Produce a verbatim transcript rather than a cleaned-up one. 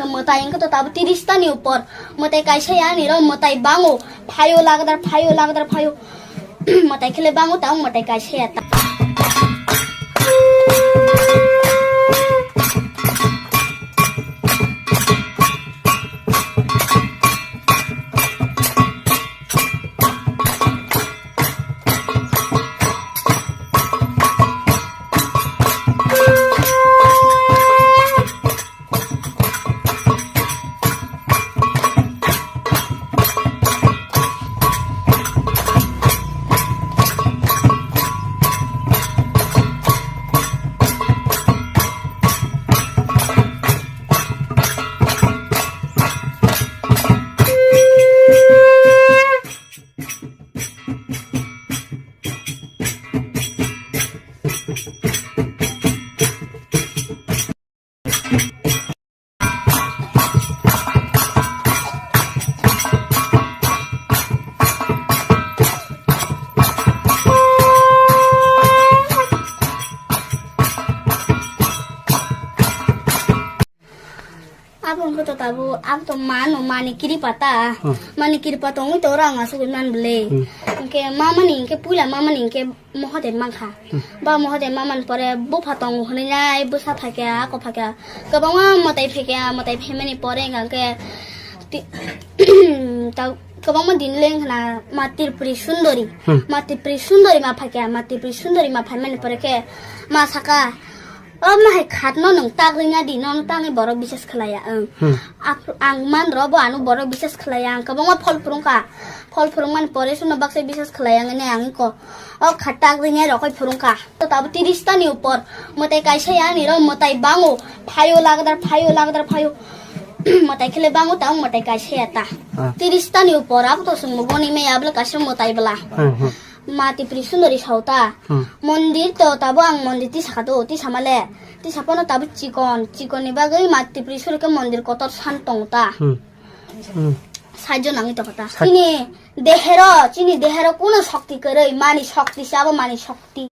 Mwtai wngkhe to tabuk tiris tani upor. Mwtai kaisa ya ani ro mwtai bango. Phaio lagdar, phaio lagdar, phaio. Mwtai khele bango, tabuk mwtai kaisa ya ta. Abo wngkhe to tabuk, abo to mano, mani kiripa ta. Hmm. Mani kiripa tongwi to oro ang asugwi man bwle. Hmm. Hwnkhe mamani hwnkhe puila mamani hwnkhe Mohoden mankha. Hmm. Ba Mohoden mamani pore bupha tongo hwnwi nai bwsa phaikha, ako phaikha. Kwbangma mwtai phaikha, mwtai phaimani pore hwnkhe ti-, ta-, kwbangma din le wngkha na ma Tripuri Sundori. Hmm. Ma Tripuri Sundori ma phaikha, ma Tripuri Sundori ma phaimani pore khe ma saka, "O ma hai khatno nwng tak ringya di, nono tangwi borok bises khlaiya," wng. Hmm. Ap-, ang man rw bo ano borok bises khlaiya, ang kwbangma phol phwrwngkha. Phol phwrwngmani pore suno baksa bises khlaiya wngwi ang iko. O kha tak ringya rokoi phwrwngkha. To tabuk tiris tani upor. Mwtai kaisa ya ani ro mwtai bango. Phaio lagdar, phaio lagdar, phaio. Mwtai khele bango, tabuk mwtai kaisa ya ta. Ah. Tiris tani upor, abo to chwngbo goni maya bwle kaisa mwtai bwla. Hmm, hmm. Ma Tripuri Sundori sauta. Hmm. Mondir to tabuk ang mondir tisa kha do, tisa male. Tisa pono tabuk chikon, chikon ni bagwi ma Tripuri Sundori khe mondir kotor san tongo ta. Hmm. Hmm. Saijo nangwi tongkha ta. Sa- Chini dehero, chini dehero kuno shokti kwrwi, mani shokti se abo mani shokti.